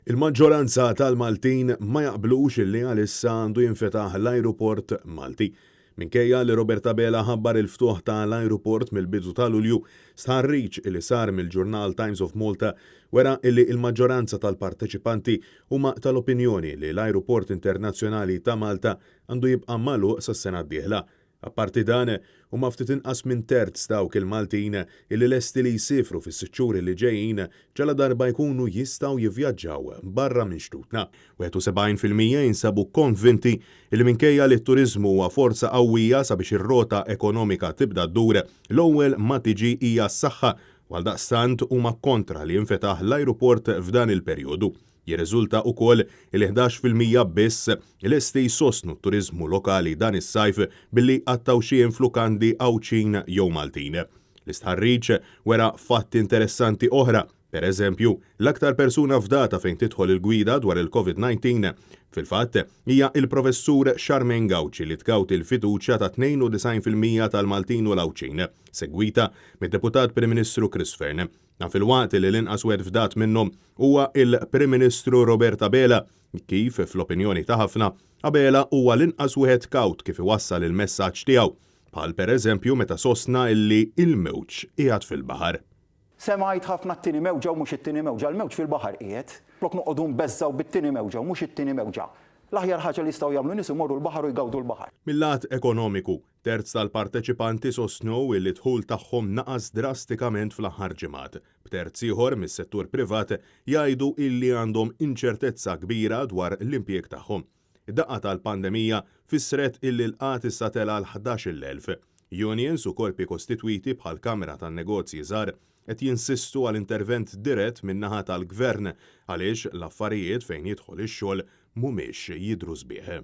Il-maġġoranza tal-Maltin ma jaqblux illi għalissa għandu jinfetaħ l-ajruport Malti. Minkejja li Robert Abela ħabbar il-ftuħ ta' l-ajruport mill-bidu ta' Lulju, stħarriġ illi sar mill-ġurnal Times of Malta wera illi il-maġġoranza tal-parteċipanti huma tal-opinjoni li l-ajruport internazzjonali ta' Malta għandu jibqa' magħluq sas-sena d-dieħla. Apparti dan, huma ftit inqas minn terz dawk il-Maltin illi lesti li jsiefru fis-sitt xhur li ġejjin ġaladarba jkunu jistgħu jivvjaġġaw barra minn xtutna. 71% jinsabu konvinti illi minkejja li t-turiżmu huwa forza qawwija sabiex ir-rota ekonomika tibda ddur, l-ewwel ma tiġi hija s-saħħa u għaldaqstant huma kontra li jinfetaħ l-ajruport f'dan il-perjodu. Jirriżulta ukoll li 11% biss lesti jsostnu t-turiżmu lokali dan is-sajf billi jqattgħu xi jiem f'lukandi Għawdxin jew Maltin. L-istħarriġ wera fatti interessanti oħra. Per eżempju, l-aktar persuna fdata fejn tidħol il-gwida dwar il-COVID-19, fil-fatt, hija il-Professur Charmaine Gauci li tgawdi l-fiduċja ta' 92% tal-Maltin u l-Għawdxin, segwita mid-Deputat Prim Ministru Chris Fearne. Dan filwaqt li l-inqas wieħed fdat minnhom huwa il-Prim Ministru Robert Abela, kif, fl-opinjoni ta' ħafna, Abela huwa l-inqas wieħed kawt kif iwassal il-messaġġ tiegħu, bħal per eżempju meta sostna illi il-mewġ qiegħed fil-baħar. Semgħet ħafna t-tieni mewġa u mhux it-tieni mewġa, il-mewġ fil-baħar qiegħed. Flok noqogħdu nbeżżgħu bit-tieni mewġa u mhux it-tieni mewġa. L-aħjar ħaġa li jistgħu jagħmlu nies imorru l-baħar u jgawdu l-baħar. Mil-lat ekonomiku, terz tal-parteċipanti sostnew li d-dħul tagħhom naqas drastikament fl-aħħar ġimgħat, b'terz ieħor mis-settur privat jgħidu illi għandhom inċertezza kbira dwar l-impjieg tagħhom. Id-daqqa tal-pandemija fissret illi l-qgħad issa tela' għal 11,000. Unions u korpi kostitwiti bħall-Kamra tan-Negozji Żgħar qed jinsistu għal intervent dirett min-naħa tal-Gvern għaliex l-affarijiet fejn jidħol ix-xogħol mhumiex jidhru sbieħ.